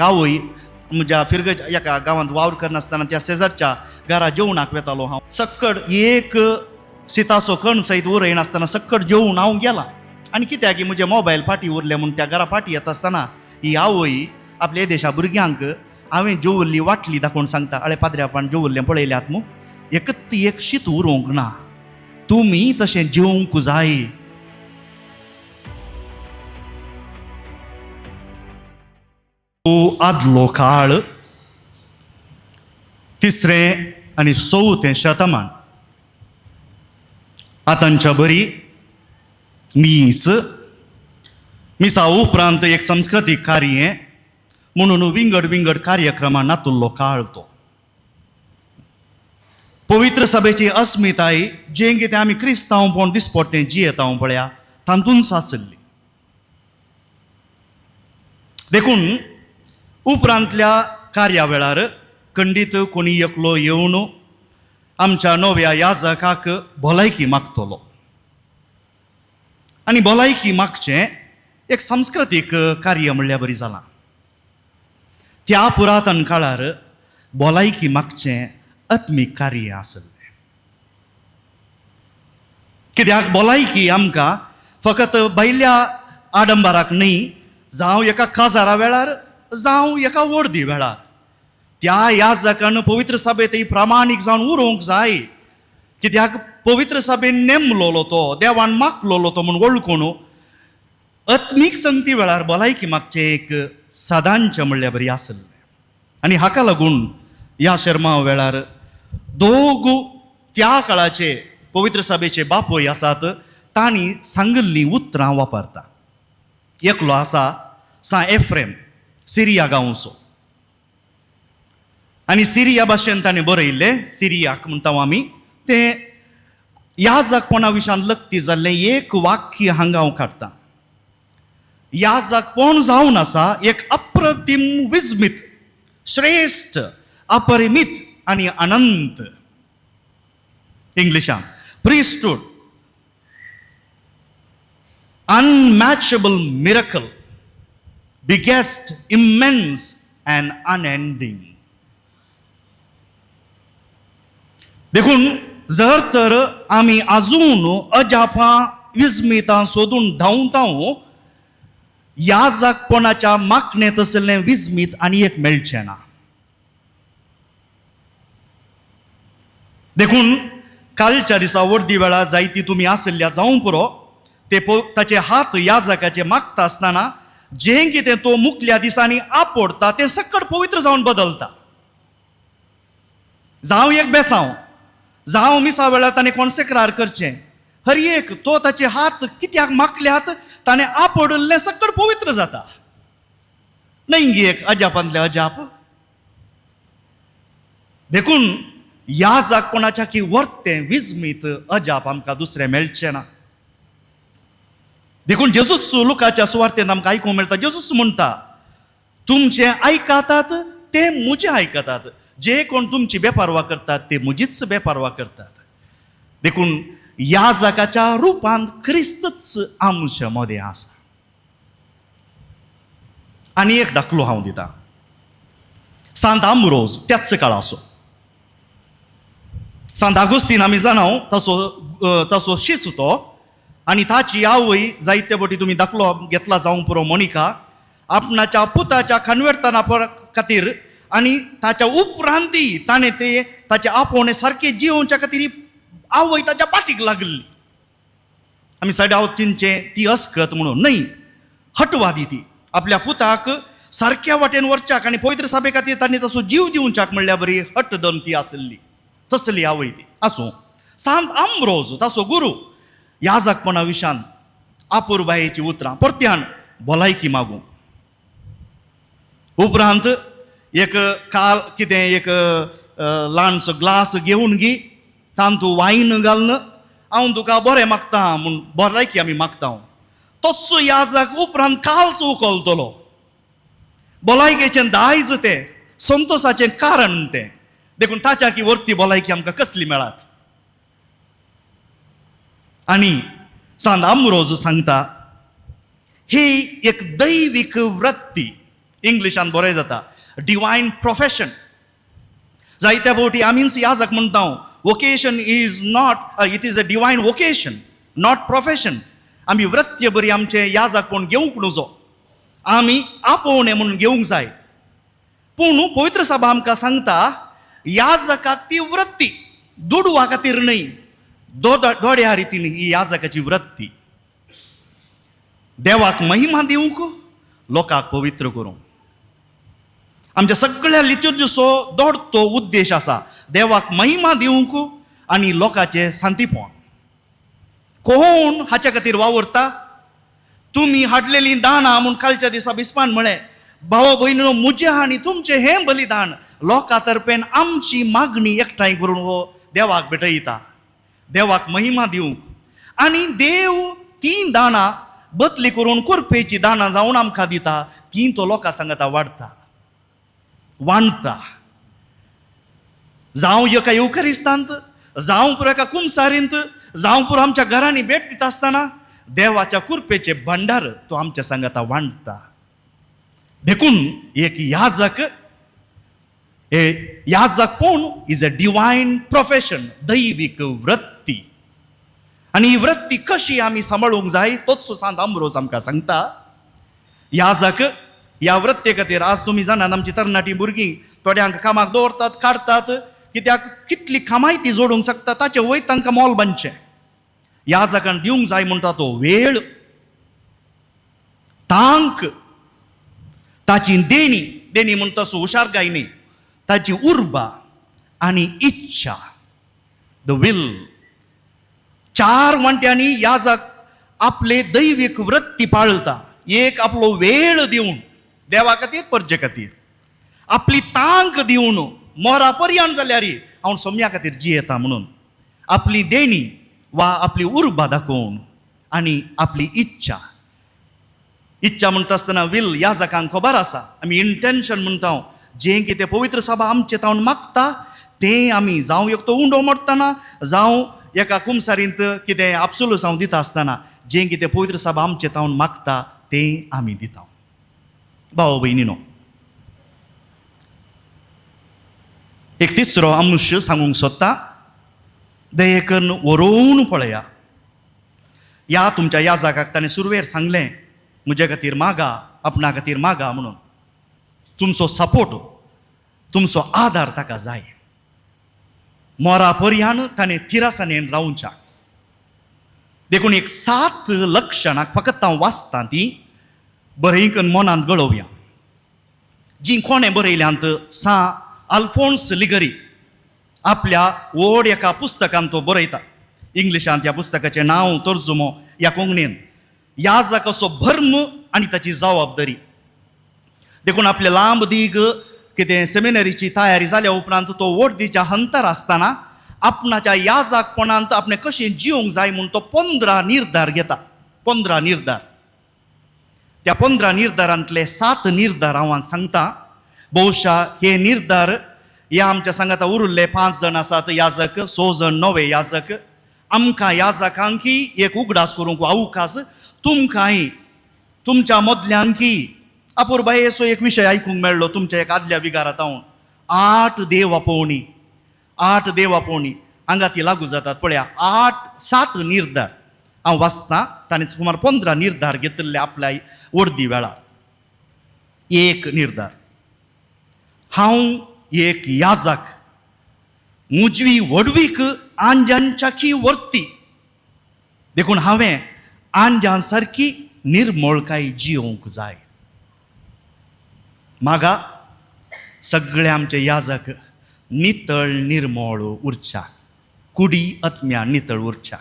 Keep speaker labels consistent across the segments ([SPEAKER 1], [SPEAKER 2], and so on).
[SPEAKER 1] आवय म्हज्या फिरगज एका गांवांत वावर करनासतना त्या शेजारच्या घरा जेवणाक वेतालो हांव. सक्कड एक शिताचो कण सयत उरयनासतना सक्कड जेवण हांव गेलां. आनी कित्याक की म्हजें मोबायल फाटीं उरलें म्हूण त्या घरा फाटीं येता आसतना ही आवय आपल्या देशा भुरग्यांक हांवें जेवल्ली वाटली दाखोवन सांगता, अळे पाद्र्यापान जेवल्लें पळयल्यात मू, एकत एक शीत उरोवंक ना, तुमी तशें जेवंक जाय. आदलो काळ, तिसरें आनी चवथें शतमान. आतांच्या बरी मीस, मिसा उपरांत एक संस्कृतीक कार्य म्हणून विंगड विंगड कार्यक्रमां नातुल्लो काळ तो. पवित्र सभेची अस्मिताय जें कितें आमी क्रिस्तांवपण दिसपडटें जियेतांव पळया तातूंच आसली. देखून उपरांतल्या कार्या वेळार खंडीत कोणी एकलो येवन आमच्या नव्या याजकाक भलायकी मागतलो आनी भलायकी मागचें एक सांस्कृतीक कार्य म्हणल्यार बरी जालां. त्या पुरातन काळार भलायकी मागचें आत्मीक कार्य आसलें. कित्याक भलायकी आमकां फकत भायल्या आडंबराक न्हय, जावं एका काजारा वेळार जावं एका वर्दी वेळार त्या याजकान पवित्र सभेंत प्रामाणीक जावन उरोवंक जाय. कित्याक पवित्र सभेन नेमलोलो तो, देवान मागलोलो तो म्हूण वळखून आत्मीक संगती वेळार भलायकी मागचें एक सदांचें म्हणल्यार बरी आसलें. आनी हाका लागून ह्या शेर्मांव वेळार दोग त्या काळाचे पवित्र सभेचे बापूय आसात तांणी सांगिल्लीं उतरां वापरता. एकलो आसा सा एफ्रेम, सिरिया गांवचो, आनी सिरिया भाशेन ताणें बरयल्लें, सिरियाक म्हणटा आमी तें याजकपणा विशान लक्ती जाल्लें एक वाक्य हांगा हांव काडटा. याजकपण जावन आसा एक अप्रतीम विस्मीत, श्रेश्ठ, अपरिमीत आनी अनंत. इंग्लिशान priesthood, unmatchable miracle, biggest, immense and unending. देखून जर तर आमी अजून अजापां विस्मितां सोदून धांवता, ह्या जागपणाच्या मागणें तसलें विस्मीत आनी एक मेळचें ना. देखून कालच्या दिसा वर्दी वेळा जायती तुमी आशिल्ल्या जावं पुरो, ते ताचे हात ह्या जाग्याचे मागता आसतना जें कितें तो मुखल्या दिसांनी आपोडटा तें सकट पवित्र जावन बदलता. जावं एक बेसांव, जावं मिसा वेळार ताणें कोणसेक्रार करचें, हर एक तो ताचे हात कित्याक मागल्यात ताणें आपोडिल्लें सकट पवित्र जाता. न्हय गी एक अजापांतलें अजाप. देखून ह्या जागपणाच्या की वर्तें विस्मीत अजाप आमकां दुसरें मेळचें ना. देखून जेजूस लुकाच्या सुवार्तेंत आमकां आयकूंक मेळटा, जेजूस म्हणटा तुमचें आयकतात ते म्हजें आयकतात, जे कोण तुमची बेपारवा करतात ते म्हजीच बेपारवा करतात. देखून ह्या जागाच्या रुपान क्रिस्तच आमचे मदें आसा. आनी एक दाखलो हांव दिता, सांत आमरोज त्याच काळाचो. सांत आगुस्तीन आमी जाणाव ताचो ताचो शीस तो, आनी ताची आवय जायते फावटी तुमी दाखलो घेतला जावंक पुरो, मोनिका आपणाच्या पुताच्या कन्वर्तना खातीर आनी ताच्या उपरांती ताणें ते ताचे आपोवणें सारकें जियोवच्या खातीर आवय ताच्या पाटीक लागली. आमी सदांच चिंतचें ती अस्कत म्हणून न्हय, हटवादी ती आपल्या पुताक सारक्या वाटेन व्हरच्याक आनी पवित्र सभे खातीर ताणें ताचो जीव दिवच्याक म्हणल्यार बरी हट दन ती आसली, तसली आवय ती. आसूं, सांत आमरोज ताचो गुरू याजकपणा विशान आपुरबायेची उतरां परत्यान भलायकी मागूं. उपरांत एक काल कितें एक ल्हानसो ग्लास घेवन गी तातूंत वायन घालून हांव तुका बरें मागता म्हूण भलायकी आमी मागता. तसो याजक उपरांत कालच उखलतलो. भलायकेचें दायज तें, संतोसाचें कारण तें. देखून ताच्या की वरती भलायकी आमकां कसली मेळात. आनी सांत आमरोज सांगता ही एक दैवीक वृत्ती, इंग्लिशान बरें जाता डिवायन प्रोफेशन. जायत्या फावटी आमीच याजक म्हणटा, vocation is not, it is a divine vocation, not profession. आमी वृत्य बरी आमचें याजकपण घेवंक नुजो, आमी आपोवणें म्हणून घेवंक जाय. पूण पवित्र सभा आमकां सांगता, याजकाक ती वृत्ती दुडवा खातीर न्हय, दोड्या रितीन ही याजकाची वृत्ती देवाक महिमा दिवंक, लोकांक पवित्र करूंक. आमच्या सगळ्या लितुर्जसो दोडतो उद्देश आसा, देवाक महिमा दिवंक आनी लोकांचें शांतीपण. कोण हाच्या खातीर वावुरता? तुमी हाडलेलीं दानां म्हूण कालच्या दिसा बिस्पान म्हळें, भाव भयणीनो, म्हजें आनी तुमचें हें बलिदान लोकां तर्फेन आमची मागणी एकठांय करून हो देवाक भेटयता, देवाक महिमा दिवंक. आनी देव तीं दानां बदली करून कुरपेची दानां जावन आमकां दिता, तीं तो लोकां सांगता वाडटा, वांडटा. जावं एका येवकरिस्तांत, जावं पुरो एका कुमसारींत, जावं पुरो आमच्या घरांनी भेट दिता आसतना देवाच्या कुरपेचे भांडार तो आमच्या सांगाता वांडटा. देखून एक याजक, हे याजकपण is a divine profession, दैवीक वृत्ती. आनी ही वृत्ती कशी आमी सांबाळूंक जाय तोच सांत आंब्रोज आमकां सांगता. याजक ह्या वृत्ते खातीर आज तुमी जाणात, आमची तरणाटी भुरगीं थोड्यांक कामाक दवरतात, काडटात, कित्याक कितली कामाय ती जोडूंक शकता ताचे वयर तांकां मोल बांदचें. याजकान दिवंक जाय म्हणटा तो वेळ, तांक, ताची देणी, देणी म्हणटा सो हुशारकाय न्ही, ताची उर्बा आनी इच्छा, the will. चार वांट्यांनी याजक आपले दैवीक वृत्ती पाळता. एक, आपलो वेळ दिवन देवा खातीर, परजे खातीर, आपली तांक दिवन मोरा पर्यान जाल्यार हांव सोम्या खातीर जियेता म्हणून, आपली देणी वा आपली उर्बा दाखोवन, आनी आपली इच्छा. इच्छा म्हणटा आसतना will याजकांक खबर आसा, आमी इंटेन्शन म्हणटा, जें कितें पवित्र सभा आमचें तावन मागता तें आमी, जावं एक तो उंडो मोडटना, जावं एका कुमसारींत कितें आपसुलूसांव दिता आसतना, जें कितें पवित्र सभा आमचें तावन मागता तें आमी दिता. भाव भयणीनो, एक तिसरो अंश सांगूंक सोदता, दयेकन वरोवन पळया. ह्या तुमच्या याजकाक ताणें सुरवेर सांगलें, म्हजे खातीर मागा, आपणा खातीर मागा म्हणून. तुमचो सपोर्ट, तुमचो आदार ताका जाय. मोरा पर्यान ताणें थिरासाणेन रावच्या. देखून एक 7 लक्षणां फकत हांव वाचतां, ती बरयकन मनांत गळोवया. जीं कोणें बरयल्यांत, सा आल्फोन्स लिगरी आपल्या व्हड एका पुस्तकांत तो बरयता. इंग्लिशांत ह्या पुस्तकाचें नांव तर्जुमो ह्या कोंकणीन, याजकाचो भर्म आनी ताची जबाबदारी. देखून आपले लांब दीग कितें सेमिनरीची तयारी जाल्या उपरांत तो वडदीच्या हंतर आसतना आपणाच्या याजकपणांत आपणें कशें जिवंक जाय म्हूण तो 15 निर्धार घेता. 15 निर्धार. त्या 15 निर्धारांतले 7 निर्धार हांव सांगता. बहुशा हे निर्धार ह्या आमच्या सांगाता उरिल्ले 5 जाण आसात याजक, 6 जाण नवे याजक, आमकां याजकांकी एक उगडास करूंक अवकाश, तुमकांय तुमच्या मदल्यांकी अपुरबायेचो एक विशय आयकूंक मेळ्ळो तुमच्या एक आदल्या विगारांत हांव. 8 देव आपोवणी, 8 देव आपोवणी हांगा ती लागू जातात. पळया 8 7 निर्धार हांव वाचतां, ताणें सुमार 15 निर्धार घेतिल्ले आपल्या वर्दी वेळार. एक निर्धार, हांव एक याजक, मुजवी व्हडवीक आंजांच्याकी वर्ती, देखून हांवें आंजां सारकी निर्मळकाय जियोवंक जाय. मागा सगळे आमचे याजक नितळ निर्मळ उरच्या, कुडी आत्म्या नितळ उरच्या.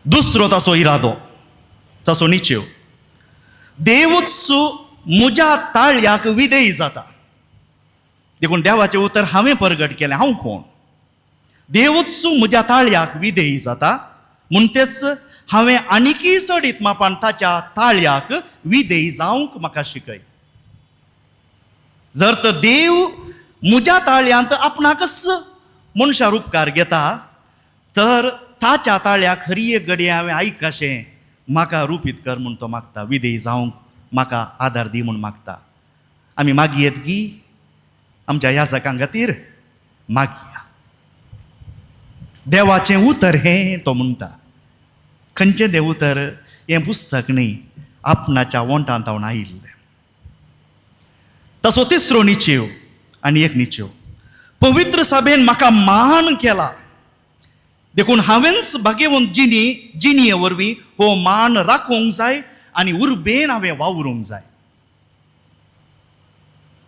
[SPEAKER 1] दुसरो ताचो इरादो, ताचो निचेव, देवूच म्हज्या ताळ्याक विधेय जाता, देखून देवाचें उतर हांवें परगट केलें, हांव कोण? देवूच म्हज्या ताळ्याक विधेय जाता म्हणटेच हांवें आनीकय चडीत मापान ताच्या ताळ्याक विधेय जावंक म्हाका शिकय. जर तर देव म्हज्या ताळ्यांत आपणाकच मनशा उपकार घेता तर ताच्या ताळ्याक हरी एक घडये हांवें आयकाशें म्हाका रुपीत कर म्हूण तो मागता, विधेय जावंक म्हाका आदार दी म्हूण मागता. आमी मागयेत की आमच्या याजकां खातीर मागया. देवाचें उतर हें तो म्हणटा. खंयचें देव उतर? हें पुस्तक न्ही, आपणाच्या वोंठांत हांव आयिल्लें. तसो तिसरो निचेव आनी एक निचेव, पवित्र सभेन म्हाका मान केला देखून हांवेंच भाग्यवंत जिणी जिणये वरवीं हो मान राखूंक जाय आनी उर्बेन हांवें वावरूंक जाय.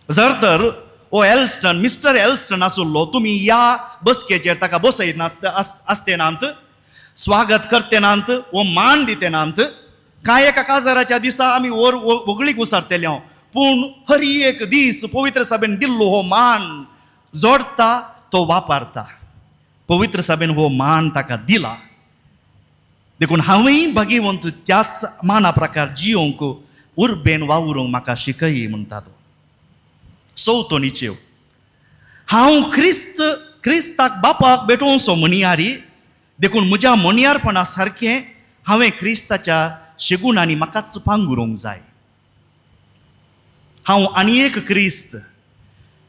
[SPEAKER 1] जर तर ओ एल्स्टन, मिस्टर एल्स्टन आसुल्लो, तुमी ह्या बसकेचेर ताका बसयत आसते नात, स्वागत करते नात, वो मान दिते नात, कांय एका काजाराच्या दिसा आमी वर वगळीक उसारतले हांव, पूण हर एक दीस पवित्र सभेन दिल्लो हो मान जोडटा, तो वापरता. पवित्र सभेन हो मान ताका दिला देखून हांवूय भाग्यवंत त्याच माना प्रकार जियोंक उर्बेन वावरूंक म्हाका शिकय म्हणटा तो. चवथो निचेव, हांव क्रिस्ताक बापाक भेटोवचो म्हणयारी देखून म्हज्या म्हणयारपणा सारकें हांवें क्रिस्ताच्या शेगुणांनी म्हाकाच पांगुरूंक जाय. हांव आनी एक क्रिस्त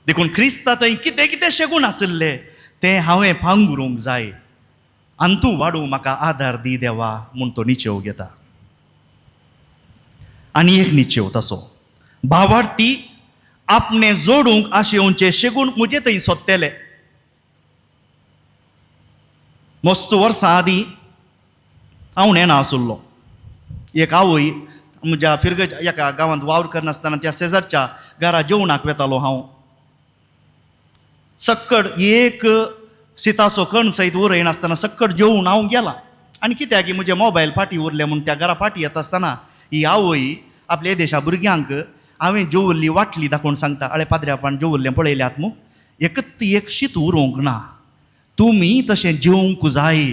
[SPEAKER 1] देखून क्रिस्ता थंय कितें कितें शेगूण आशिल्लें तें हांवें पांगुरूंक जाय आनी तूं वाडूंक म्हाका आदार दी देवा म्हूण तो निचेव घेता. आनी एक निचेव तसो भावार्थी आपणें जोडूंक आशेवचे शेगूण म्हजे थंय सोदतले. मस्त वर्सां आदीं हांव नेणा आसुल्लो, एक आवय म्हज्या फिरगज एका गांवांत वावर करनासतना त्या शेजारच्या घरा जेवणाक वेतालो हांव. सक्कड एक शिताचो कण सयत उरयनासतना सक्कड जेवण हांव गेलां आनी कित्याक की म्हजें मोबायल फाटीं उरलें म्हूण त्या घरा फाटीं येता आसतना ही आवय आपल्या देशा भुरग्यांक हांवें जेवल्ली वाटली दाखोवन सांगता, अळे पाद्र्यापान जेवल्लें पळयल्यात मू, एकत एक शीत उरोवंक ना, तुमी तशें जेवंक जाय.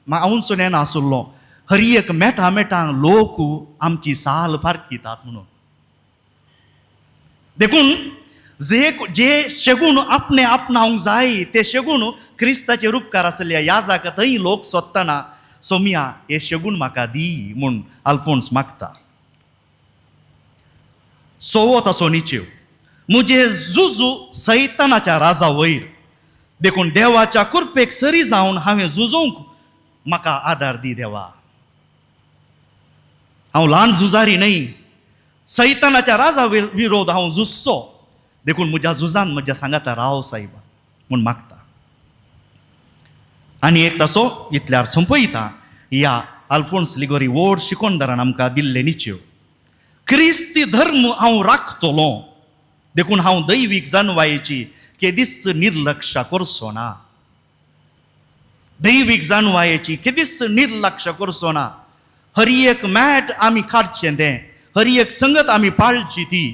[SPEAKER 1] हांवूच नेणा आसुल्लो, हर एक मेटा मेटांक लोक आमची साल फारकितात म्हणून. देखून जे जे शेगूण आपणें आपणावंक जाय ते शेगूण क्रिस्ताचे रुपकार आसल्या ह्या जाका थंय लोक सोदतना सोमया हे शेगूण म्हाका दी म्हूण आल्फोन्स मागता. सोवो तसो निचेव, म्हजे जुजू सैतानाच्या राजा वयर देखून देवाच्या कृपेक सरी जावन हांवें झुजूंक म्हाका आदार दी देवा. हांव ल्हान झुजारी न्हय, सैतानाच्या राजा विरोध हांव झुजचो देखून म्हज्या झुजान म्हज्या सांगाता राव सायबा म्हूण मागता. आनी एक तसो इतल्यार सोंपयता ह्या आल्फोन्स लिगोरी व्हड शिकोणदारान आमकां दिल्ले निचेव, क्रिस्ती धर्म हांव राखतलो देखून हांव दैवीक जानवायेची केदीच निर्लक्ष करचो ना. दैवीक जानवायेची केदीच निर्लक्ष करचो ना. हर एक मॅट आमी काडचें तें, हर एक संगत आमी पाळची ती,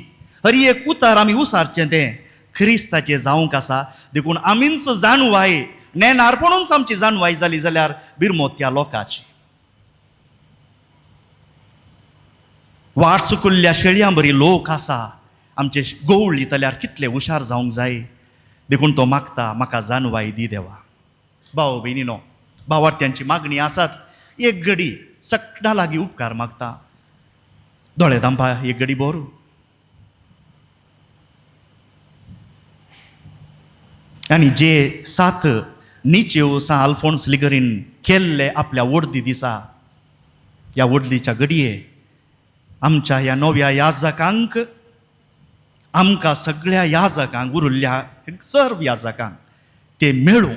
[SPEAKER 1] हर एक उतार आमी उसारचें तें क्रिस्ताचें जावंक आसा देखून आमीच जाणवाय नेणारपणूच आमची जाणवाय जाली जाल्यार बिरमोत त्या लोकांची. वाट चुकुल्ल्या शेळयां बरी लोक आसा आमचे गवळी जाल्यार कितले हुशार जावंक जाय देखून तो मागता म्हाका जाणवाय दी देवा. भाव भयणीनो, भावार्थ्यांची मागणी आसात, एक घडी सगळ्यां लागीं उपकार मागता, दोळे दांपा एक घडी बोरू. आनी जे सात निचेव सां आल्फोन्स लिगरीन केल्ले आपल्या वडदी दिसा, ह्या वडलीच्या घडये आमच्या ह्या नव्या याजकांक, आमकां सगळ्या याजकांक, उरिल्ल्या सर्व याजकांक ते मेळूं.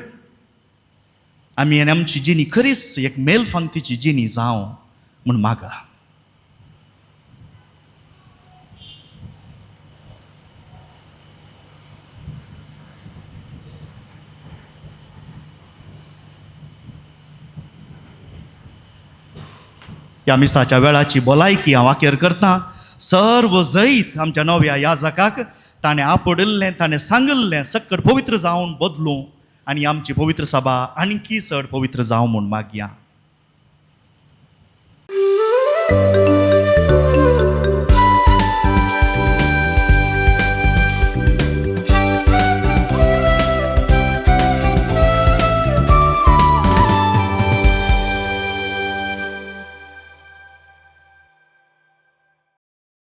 [SPEAKER 1] आमी आनी आमची जिणी खरीच एक मेलफांगतीची जिणी जावं म्हूण मागा. ह्या मिसाच्या वेळाची भलायकी हांव आखेर करता. सर्व जैत आमच्या नव्या याजकाक ताणें आपडिल्लें, ताणें सांगिल्लें सक्कड पवित्र जावन बदलूं आनी आमची पवित्र सभा आणखी चड पवित्र जावं म्हूण मागया.